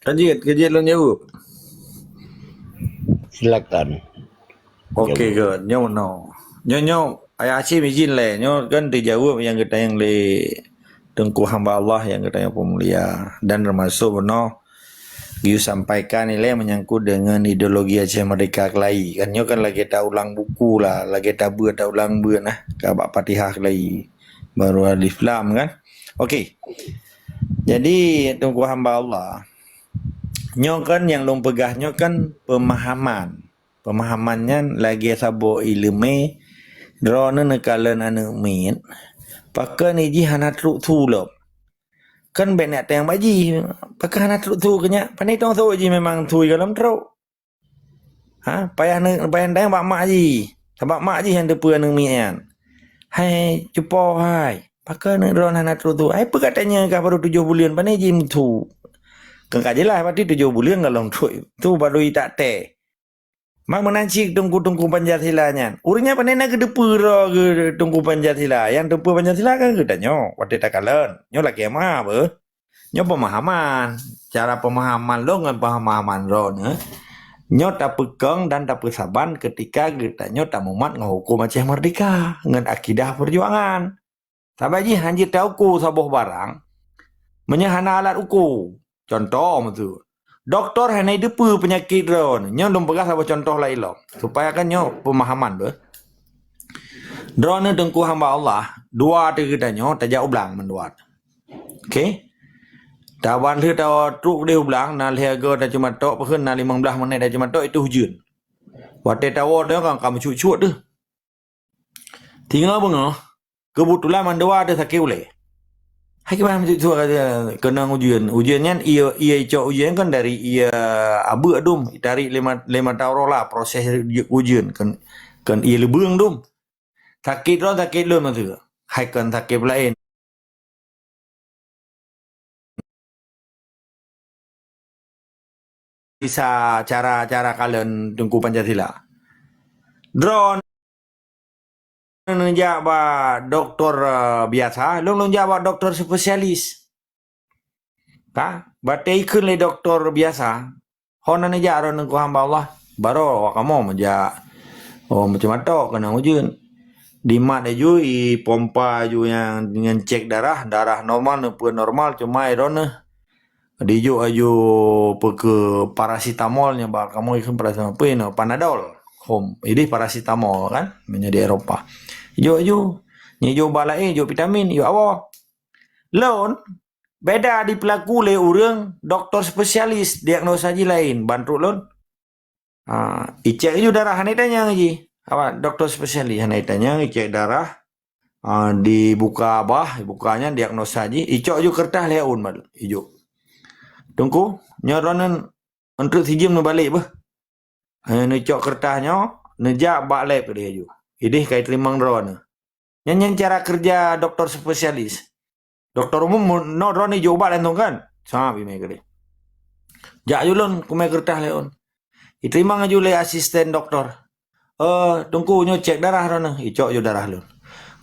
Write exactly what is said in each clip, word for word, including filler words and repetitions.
Ka jeuet, ka jeuet lôn jaweueb. Silakan. Okey, jaweueb. Good. Nyoe meunoe. Nyoe, nyoe, Ayah Hasyim izin lé. Nyoe kan teujaweueb nyang geutanyong lé Teungku hamba Allah nyang geutanyong peumulia. Dan teumasok meunoe geuyue sampaikan ilée meunyangkot deungon ideologi Aceh Merdeka keulayi. Kan nyoe kan lagée taulang buku lah, lagée tabeuet taulang beuet nah, ka bak Fatihah keulayi. Baru Alif Lam kan. Okey. Jadi, Teungku hamba Allah, nyoe kan nyang lôn peugah nyoe kan peumahaman. Peumahaman nyan lagée saboh iéleumé, droeneuh neukalon aneuëk miet, pakon jih hana trok su lom. Kan bék neutanyong bak jih, pakon hana trok su keu nyak, pane tong su jih memang su gohlom trok. Ha, payah ne-, payah neutanyong bak mak jih. Sabab mak jih nyang teupeue aneuëk miet nyan. "Hai, cupo hai, pakon droeneuh hana trok su? Hai, peue ka tanyong kah baru tujoh buleuen, pane jih meusu?" Kan ka jeulaih, berarti tujoh buleuen gohlom trok. Su baru itak teh. Mang meunan cit teungku-teungku Pancasila nyan. Ureuëng nyan pane na geuteupeue droe geu-, teungku Pancasila. Nyang teupeue Pancasila kan geutanyoe, watée takalon. Nyoe lakée meu'ah beuh. Nyoe peumahaman. Cara peumahaman lôn ngon peumahaman droeneuh, nyoe tapeukong dan tapeusaban keutika geutanyoe tamumat ngon huköm Aceh Merdeka ngon akidah peujuangan. Saban jih hanjeuet tauko saboh barang meunyoe hana alat uko. Cuntoh meusu, dokto hana jiteupeue peunyakét droeneuh. Nyoe lôn peugah saboh cuntoh laén lom, supaya kan nyoe peumahaman beuh. Droeneuh teungku hamba Allah, dua teuh geutanyoe tajak u blang mandua. Okey. Taban lheueh tawoe trok deh u blang, na lhée agoe tacumatok, peukheun na limong blaih menit tacumatok, itu ujeuen. Watée tawoe teuh kan ka meucut-cut teuh. Teungoh beungoh, keubeutulan mandua teuh sakét ulée. Hai kiban meucut-cut keunong ujeuen. Ujeuen nyan, ié, ié icok ujeuen kan dari ié abeuk dum, itarék lé ma-, lé mata uroe la proses ujeuen, kon, kon ié leubeueng dum. Sakét droe sakét lôn masa. Hai kon sakét peulaén. Bisa cara-cara kalon teungku Pancasila. Droeneuh neujak bak dokto, eh, biasa, lôn, lôn jak bak dokto spesialis. Ka, batée ikheun lé dokto biasa, hana neujak droeneuh keu hamba Allah, baroe awak kamoe meujak, oh, meucumatok keunong ujeuen. Dimat laju, ipompa laju nyang ngon cek darah, darah normal, neupeue normal, cuma droeneuh dijok laju peue keu parasetamol nyang bak kamoe ikheun parasetamol, peue inoe, Panadol. Hom, ideh parasetamol kan, meunyoe di Eropa. Ijok laju, nyan ijok ubat laén, ijok vitamin, ijok awoe. Lôn, beda dipeulaku lé ureuëng dokto spesialis, diagnosa jih laén, ban trok lôn. Ha, icek laju darah, hana itanyong jih. Awak dokto spesialis hana itanyong, icek darah. Ha, dibuka bah, buka nyan diagnosa jih, icok laju keureutah lhée ôn baru ijok. Teungku, nyoe droeneuh eunteuk sijeuem neubalek beuh. Eh, neucok keureutah nyoe, neujak bak lab keudeh laju. Ideh ka iteurimong droeneuh. Nyan, nyan cara keureuja dokto spesialis. Dokto umum mu-, noe droeneuh ijok ubat langsung kan? Sama bimé keudeh. Jak laju lôn kumé keureutah lé ôn. Iteurimong laju lé asisten dokto. "Eh, teungku, nyoe cek darah droeneuh." Icok laju darah lôn.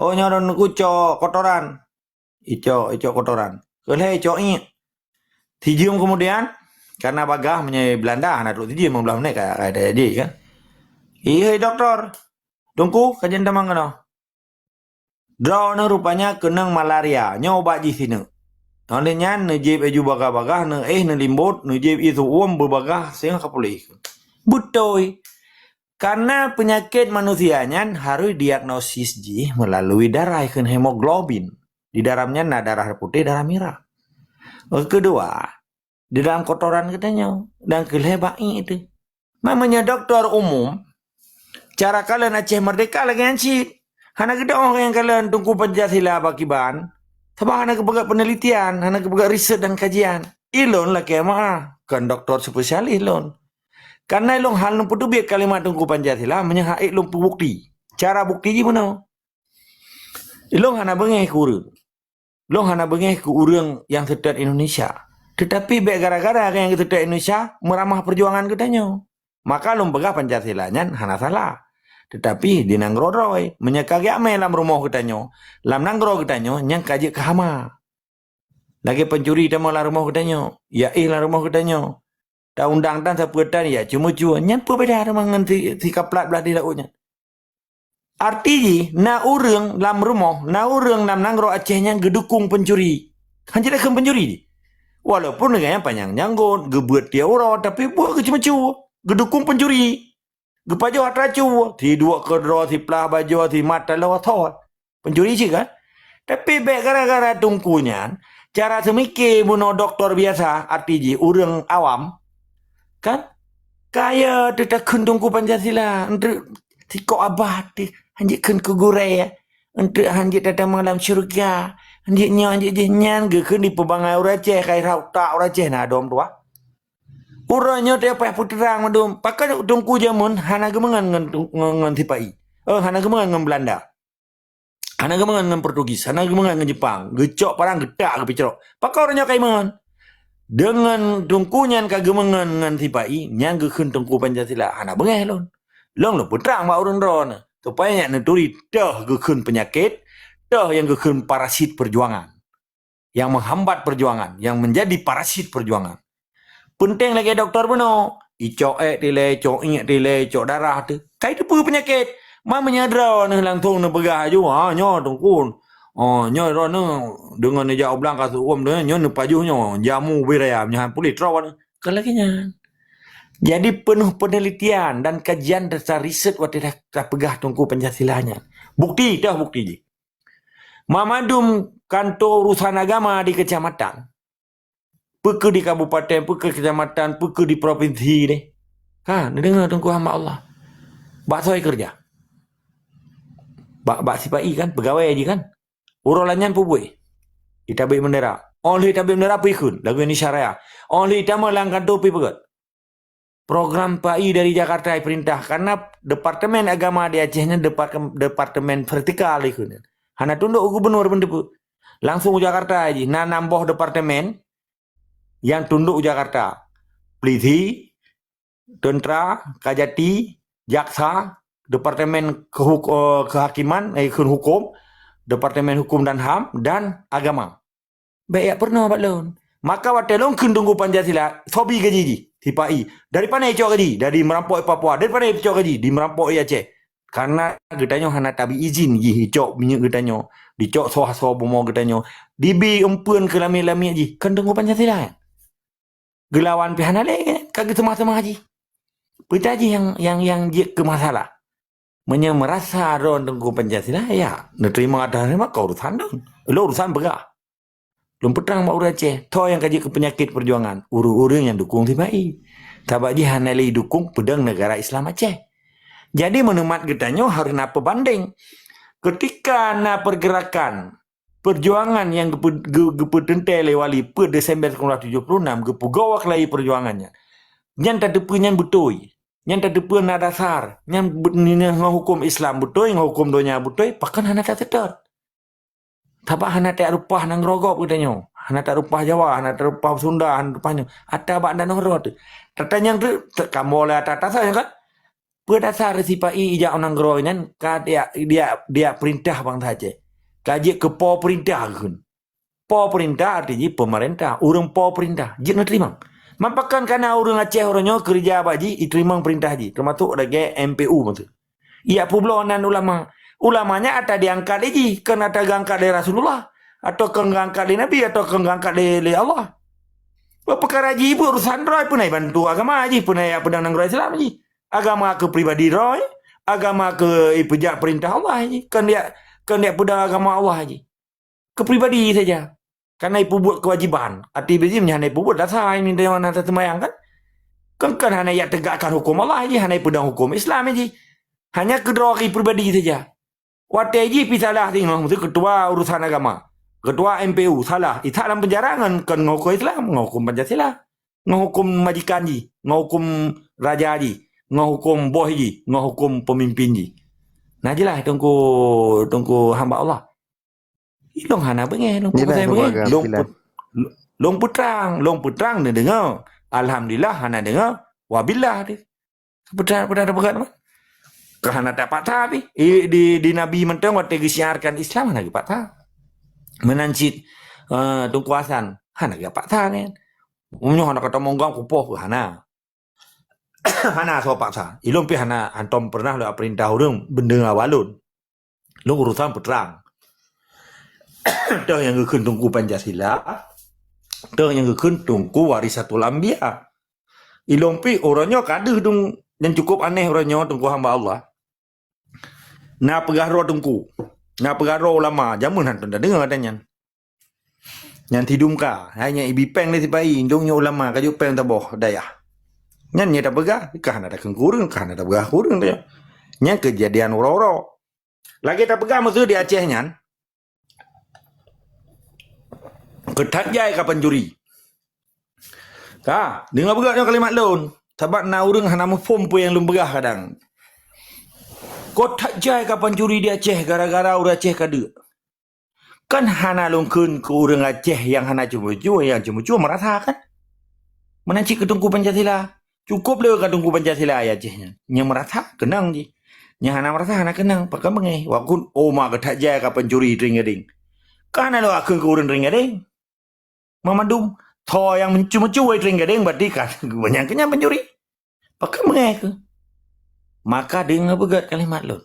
"Oh, nyoe droeneuh teungku cok kotoran." Icok, icok kotoran. Keu lhée icok iék. Sijeuem keumudian, karena bagaih meunyoe Beulanda hana trok sijeuem, limong blaih menit ka, ka, ka jih kan. "Ihai dokto, teungku, ka jeuet tamong keunoe. Droeneuh rupanya keunong malaria, nyoe ubat jih sineuk." Óh lheueh nyan neujieb laju bagaih-bagaih, neuéh, neulimbot, neujieb ié su'uem beubagaih sehingga ka puléh. Beutôi. Karena peunyakét manusia nyan harôh diagnosis jih meulalu darah, ikheun hemoglobin. Di dalam nyan na darah putéh, darah mirah. Keudua, di dalam kotoran geutanyoe dan keu lhée bak iék teuh. Meunyoe dokto umum, cara kalon Aceh Merdeka lagée nyan cit. Hana geuteu'oh nyang kalon Teungku Pancasila pakriban, sabab hana geupeugét peunelitian, hana geupeugét riset dan kajian. Ilôn lakée meu'ah, kon dokto spesialis lôn. Karena ilôn hana lôn peuteubiet kalimat Teungku Pancasila meunyoe hana ilôn peubukti. Cara bukti jih meunoe. Ilôn hana beungéh keu ureuëng. Lôn hana beungéh keu ureuëng nyang seutôt Indonesia. Teutapi bék gara-gara nyang seutôt Indonesia meuramah peujuangan geutanyoe. Maka lôn peugah Pancasila nyan hana salah. Teutapi di nanggroe droe, meunyoe ka geujak mé lam rumoh geutanyoe, lam nanggroe geutanyoe nyan ka jeuet keu hama. Lagèe pancuri tamong lam rumoh geutanyoe, ya éh lam rumoh geutanyoe. Taundang tan sapeue tan ya ceumeucue. Nyan peue beda teuma ngon si, si kaplat blah di laôt nyan. Arti jih, na ureueng lam rumoh, na ureueng lam nanggroe Aceh nyang geudukong pancuri. Hanjeuet takheun pancuri jih. Walaupun gobnyan panyang janggot, geubeuet tiep uroe, tapi buet geuceumeucue, geudukong pancuri. Geupajoh atra cue, si duek keudroe, si plah bajoe, si mat taloe thon. Pancuri cit kan? Tapi bèk gara-gara teungku nyan, cara seumike bunoe doktor biasa, arti jih ureueng awam, kan? Kaya teuh takheun teungku Pancasila, enteuk sikok abah teuh, hanjeuet kheun keu gurèe, enteuk hanjeuet tatamong lam syeuruga, hanjeuet nyoe, hanjeuet jih nyan, geukheun dipeubangai ureueng Aceh, kai rhah utak ureueng Aceh na dom tuah. Uroe nyoe teuh payah peuteurang mandum, pakon teungku jameun hana geumeungon ngon, ngon, ngon sipa-i. Eh, hana geumeungon ngon Beulanda. Hana geumeungon ngon Portugis, hana geumeungon ngon Jepang. Geucok parang geutak geupicrok. Pakon uroe nyoe ka imeungon? Deungon teungku nyan ka geumeungon ngon sipa-i, nyan geukheun teungku Pancasila. Hana beungèh lôn. Lôn, lôn peutrang bak ureueng droeneuh. Supaya nyak neuturi toh geukheun peunyakét, toh nyang geukheun parasit peujuangan. Yang menghambat perjuangan, yang menjadi parasit perjuangan. Peunteng lagèe doktor bunoe, icok èk tilèe, icok iék tilèe, icok darah teuh. Kai teupeu peunyakét. Ma meunyoe droeneuh langsong neupeugah aju, "Ha, nyoe teungku. Oh, nyoe droeneuh deungon neujak u blang ka seuuem deungon nyoe neupajoh nyoe, jamu ubé raya, nyoe han puléh troh." Kan lagèe nyan. Jadi peunoh penelitian dan kajian dasar riset watèe ta-, tapeugah teungku Pancasila nyan. Bukti, toh bukti jih. Mamandum kantor urusan agama di kecamatan, peu kheueh di kabupaten, peu kheueh kecamatan, peu kheueh di provinsi deh. Ha, neudeungoe teungku hamba Allah. Bak soe keureuja? Bak, bak sipa-i kan, peugawèe jih kan? Uroe nyan peubuet. Itabek bendera. Oh lheueh itabek bendera peue ikheun, lagu Indonesia Raya. Oh lheueh itamong lam kantor peue ipeugèt. Program sipa-i dari Jakarta ipeurintah, karena Departemen Agama di Aceh nyan departe-, departemen vertikal ikheun. Hana tundok u gubernur pun teupeu. Langsung u Jakarta jih, na nam boh departemen nyang tundok u Jakarta. Polisi, teuntra, kajati, jaksa, departemen kehuk-, eh, kehakiman, eh, ikheun hukum, departemen hukum dan ham, dan agama. Bèk jak peurunoe bak lôn. Maka watèe lôn kheun teungku Pancasila, soe bi gaji jih, sipa-i. Dari pane icok gaji? Dari merampok di Papua. Dari pane icok gaji? Di merampok di Aceh. Karena geutanyoe hana tabi izin jih icok minyeuk geutanyoe, dicok soe-soe bumoe geutanyoe, dibi eumpeuen keu lamiet-lamiet jih. Kan teungku Pancasila nyan. Geulawan pih hana lé, ka geuseumah-seumah jih. Peue jih nyang, nyang, nyang jeuet keu masalah. Meunyoe meurasa droe teungku Pancasila, ya, neuteurimong atau hana teurimong, ka urusan lôn. Lôn urusan peugah. Lôn peutrang bak ureueng Aceh, toh nyang ka jeuet keu peunyakét peujuangan, ureueng-ureueng nyang dukong sipa-i. Sabab jih hana lé idukong peudong negara Islam Aceh. Jadi, meuneumat geutanyoe harôh na peubandeng. Keutika na peurgeurakan peujuangan nyang geupeu-, geu-, geupeuteuntèe lé Wali peuet Desember seribu sembilan ratus tujuh puluh enam, geupeugoe keulayie peujuangan nyan. Nyan tateupeue nyan beutôi. Nyan tateupeue na dasar. Nyan be-, nyan ngon huköm Islam beutôi, ngon huköm donya beutôi, pakon hana taseutôt. Sabab hana tareupah nanggroe gob geutanyoe. Hana tareupah Jawa, hana tareupah Sunda, hana tareupah nyoe. Ata bak tanoh droe teuh. Tatanyong teuh, kamoe lé ata-ata saja kan? Peue dasar sipa-i ijak u nanggroe nyan ka diak, diak, diak peurintah bansa Aceh. Ka jeuet keu po peurintah geukheun. Po peurintah arti jih peumeurintah. Ureuëng po peurintah. Jeuet neuteurimong. Man pakon kana ureuëng Aceh uroe nyoe keureuja bak jih, iteurimong peurintah jih. Teumasok lagée M P U maksud. Ijak peubloe nan ulama. Ulama nyan ata diangkat lé jih, kon ata geuangkat lé Rasulullah, atawa kon geuangkat lé Nabi, atawa kon geuangkat lé, lé Allah. Peukara jih ibuet urusan droe, peue na ibantu agama jih, peue na ipeudong nanggroe Islam jih. Agama keu pribadi droe, agama keu ipeujak peurintah Allah jih. Kon ijak, kon ijak peudong agama Allah jih. Keu pribadi saja. Kana ipeubuet keuwajiban. Arti jih meunyo hana ipeubuet, dasai minta nyang hana teuseumayang kan? Kon, kon hana ijak tegakkan huköm Allah jih, hana ipeudong huköm Islam jih. Hanya keu droe pribadi saja. Watée jih pih salah singoh, meusti keutua urusan agama, keutua M P U salah, itak lam peunjara ngon, kon ngon huköm Islam, ngon huköm Pancasila, ngon huköm majikan jih, ngon huköm raja jih, ngon huköm boh jih, ngon huköm peumimpin jih. Nah, jeulaih teungku, teungku hamba Allah. Lôn hana beungéh, lôn Jeulaih, peugah teungku beungéh. Agam, Lôn jeulaih. Pe-, lôn peutrang, lôn peutrang neudeungoe. Alhamdulillah hana deungoe. Wabillah deh. Peue tan, peue tan teupeugah teuma? Ka hana tapaksa pih. Eh, di, di Nabi mantong watée geusyiarkan Islam hana geupaksa. Meunan cit eh, Teungku Hasan, hana geupaksa kan. Meunyoe hana katamong GAM kupoh, hana. Hana soe paksa. Ilôn pih hana hantom pernah lôn peurintah ureuëng beudeungoe awak lôn. Lôn urusan peutrang. Toh nyang geukheun Teungku Pancasila, toh nyang geukheun Teungku Warisatul Anbiya. Ilôn pih uroe nyoe ka deuh dong nyang cukup aneh uroe nyoe Teungku hamba Allah. Na peugah droe teungku, na peugah droe ulama, jameun hantom tadeungoe ata nyan. Nyan sidum ka, hai nyan ibi péng lé sipa-i, indong nyoe ulama ka jok péng taboh dayah. Nyan nyang tapeugah, ka hana takheun keu ureuëng, ka hana tapeugah keu ureuëng teuh. Nyan keujadian uroe-uroe. Lagée tapeugah meuseu di Aceh nyan, keuthat jai ka pancuri. Ka, deungoe beugöt nyoe kalimat lôn. Sabab na ureuëng hana muphom peue nyang lôn peugah kadang. Keuthat jai ka pancuri di Aceh gara-gara ureuëng Aceh ka deuek. Kan hana lôn kheun keu ureuëng Aceh nyang hana ceumeucue, nyang ceumeucue meurasa kan? Meunan cit keu Teungku Pancasila. Cukup le ka Teungku Pancasila di Aceh nyan. Nyang meurasa keunong jih. Nyang hana meurasa hana keunong, pakon beungéh. Wakun oma keuthat jai ka pancuri teuing gadeng. Kan hana lôn kheun keu ureuëng teuing gadeng. Mamandum, tho nyang meucue-meucue teuing gadeng berarti kan nyang keunyan pancuri. Pakon beungéh keuh? Maka deungoe beugöt kalimat lôn.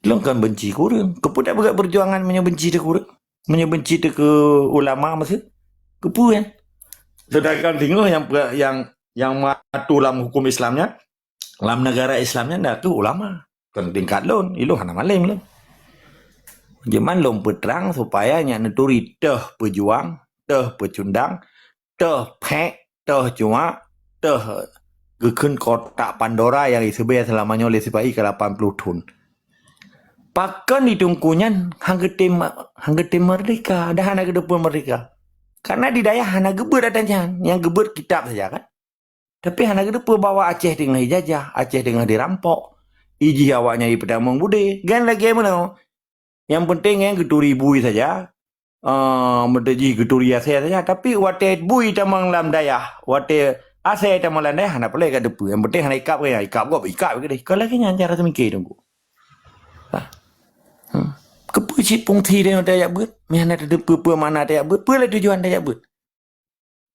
Lôn kon benci keu ureuëng. Keupeue tapeugah peujuangan meunyoe benci teuh keu ureuëng? Meunyoe benci teuh keu ulama meuseu? Keupeue nyan? Seudangkan singoh nyang pe-, nyang, nyang meuatu lam huköm Islam nyan, lam negara Islam nyan dah keuh ulama. Kon tingkat lôn, ilôn hana malém lôn. Jeuma lôn peutrang supaya nyak neuturi teuh peujuang, teuh peucundang, teuh phek, teuh cuak, teuh geukheun kotak Pandora nyang iseubée seulama nyoe lé sipa-i ka lapan ploh thon. Pakon di Teungku nyan han geutem, han geutem merdeka, dah hana geuteupeue merdeka. Karena di dayah hana geubeuet ata nyan, nyang geubeuet kitab saja kan. Tapi hana geuteupeue bahwa Aceh teungoh ijajah, Aceh teungoh dirampok. Ijih awaknyan ipeutamong budé. Gan lagée meunoe. Nyang penting nyan geuturi bui saja. Ah, meuteujih geuturi asée saja. Tapi watée bui tamong lam dayah, watée asée tamong lam dayah, hana peulai ka teupeue. Nyang penting hana ikab ke, ikab gob, ikab ke deh. Kon lagée nyan cara teumike Teungku. Ha. Hmm. Keupeue cit fungsi tanyoe tajak beuet? Meuhana tateupeue peue makna tajak beuet. Peue lé tujuan tajak beuet?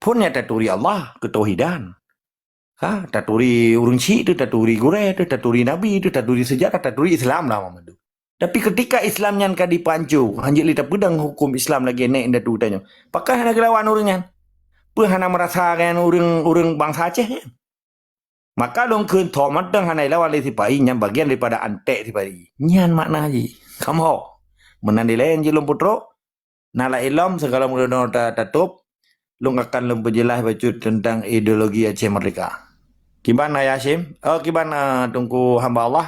Phon nyan taturi Allah, keutauhidan. Ha, taturi ureuëng syik teuh, taturi gurée teuh, taturi nabi teuh, taturi seujarah, taturi Islam lah Muhammad tu. Tapi ketika Islam nyan ka dipanco, hanjeuet lé tapeudong huköm Islam lagée nek indatu tanyoe. Pakon hana geulawan ureuëng nyan? Peue hana meurasa nyan ureuëng, ureuëng bansa Aceh nyan? Maka lôn kheun tho mantong hana ilawan lé sipa-i nyan bagian daripada antek sipa-i. Nyan makna jih. Kamoe. Meunan dilée jih lôn peutrok, na lom ilom sigala meudua ta-, tatôb, lôn akan lôn peujeulaih bacut teuntang ideologi Aceh Merdeka. Kiban Ayah Hashim, oh, kiban, ah, Teungku hamba Allah,